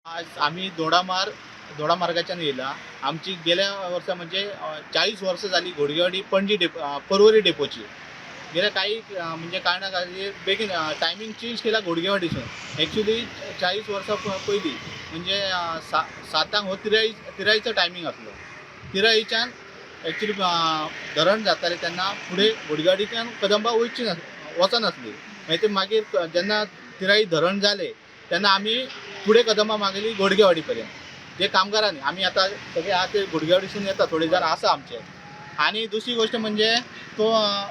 आज आम्ही दोडामार्ग दोडामार्गाच्यान येयला. आमची गेल्या वर्सा म्हणजे 40 वर्सां जाली घोडगेवाडी पणजी पर्वरी डेपोची. गेल्या काही म्हणजे कारणा खातीर बेगीन टायमींग चेंज केला घोडगेवाडीसून. एक्चुली 40 वर्सां पयलीं म्हणजे 7 हो तिराईचो टायमींग आसलो. तिराईच्यान एक्चुली धरण जातालें तेन्ना फुडें घोडगेवाडीच्यान कदंबा वयची वचनासली. मागीर ते मागीर जेन्ना तिराई धरण जालें तेन्ना आमी फुडें कदंबा मागयली घोडगेवाडी पर्यंत. जे कामगारांनी आमी आतां सगळे आहा ते घोडगेवाडीसून येता, थोडे जाण आसा आमचे. आनी दुसरी गोश्ट म्हणजे तो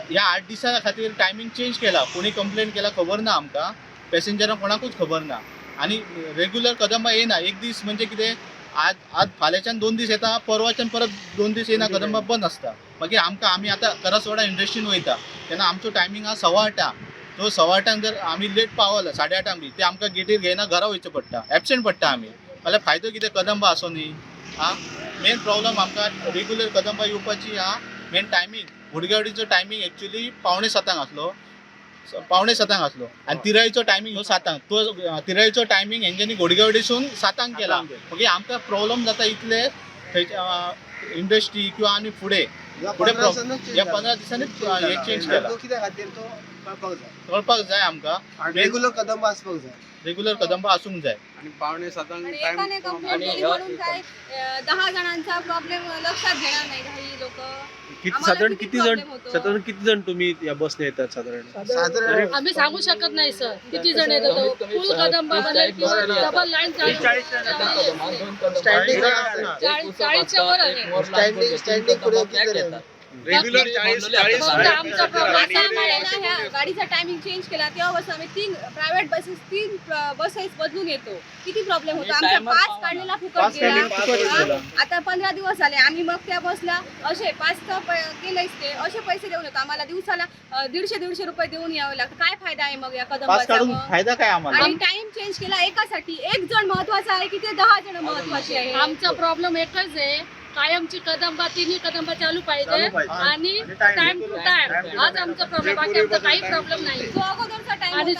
ह्या 8 दिसां खातीर टायमींग चेंज केला. कोणी कंप्लेन केला खबर ना आमकां, पॅसेंजरांक कोणाकूच खबर ना. आनी रेगुलर कदंबा येयना. एक दीस म्हणजे कितें, आज आज फाल्यांच्यान 2 दीस येता, परवाच्यान परत 2 दीस येयना, कदंबा बंद आसता. मागीर आमकां आमी आतां करासवाडा इंडस्ट्रीन वयता तेन्ना आमचो टायमींग आहा 8:15. तो 8:15 जर आमी लेट पावले 8:30 बी, ते आमकां गेटीर घेयना, घरा वयचें पडटा, एबसेंट पडटा आमी. जाल्यार फायदो कितें कदंबा आसो न्ही? आं, मेन प्रॉब्लम आमकां रेगुलर कदंबा येवपाची आहा. मेन टायमींग घोडगेवाडीचो टायमींग एक्चुली 6:45 आसलो, 6:45 आसलो आनी तिराईचो टायमींग ह्यो 7 तो. तिराईचो टायमींग हेंच्यांनी घोडगेवाडीसून 7 केला. मागीर आमकां प्रॉब्लम जाता इतले इंडस्ट्री किंवा आनी फुडें ह्या फुडें 15 दिसांनी ह्या 15 दिसांनी हे चेंज केला. तो कित्या खातीर तो कळपाक जाय. कळपाक जाय आमकां. रेगुलर कदंबा आसपाक जाय. रेगुलर कदंबा आसूंक जाय. आणि 6:45 आणि एकाने कंप्लेंट केली म्हणून काय 10 जणांचा प्रॉब्लेम लक्षात घेणार नाही काही लोक. किती आम्हाला साधारण किती किती जण problem होतो? साधारण किती जण तुम्ही या बसने येतात साधारण? साधारण आम्ही सांगू शकत नाही सर किती जण येतात. फुल कदंबा बनेल किंवा डबल लाईन स्टँडिंग 40च्या वर आहे. स्टँडिंग स्टँडिंग पुढे किती जण आहे? रेग्युलर 40 40. फक्त आमचा प्रॉब्लेम आता आम्हाला ना ह्या गाडीचा टायमिंग चेंज केला तेव्हापासून आम्ही 3 प्रायव्हेट बसेस, 3 बसेस बदलून येतो. किती प्रॉब्लेम होतो आमचा. पास काढलेला फुकट पास गेला. काढलेला फुकट गेला. हा? आता 15 दिवस झाले आम्ही मग त्या बसला असे पास तर केलेच ते असे पैसे देऊन येतो. आम्हाला दिवसाला 150-150 रुपये देऊन यावं लागतं. काय फायदा आहे मग या पास कदंबाचा काढून मग? फायदा काय आम्हाला? आणि टाइम चेंज केला एकासाठी, एक जण महत्वाचा आहे की ते 10 जण महत्वाचे आहे? आमचा प्रॉब्लेम एकच आहे, कायमची कदंबा, तिन्ही कदंबा चालू पाहिजे आणि टाइम टू टाइम. हाच आमचा प्रॉब्लेम, बाकी आमचा काही प्रॉब्लेम नाही. जो अगोदरचा टाइम आणि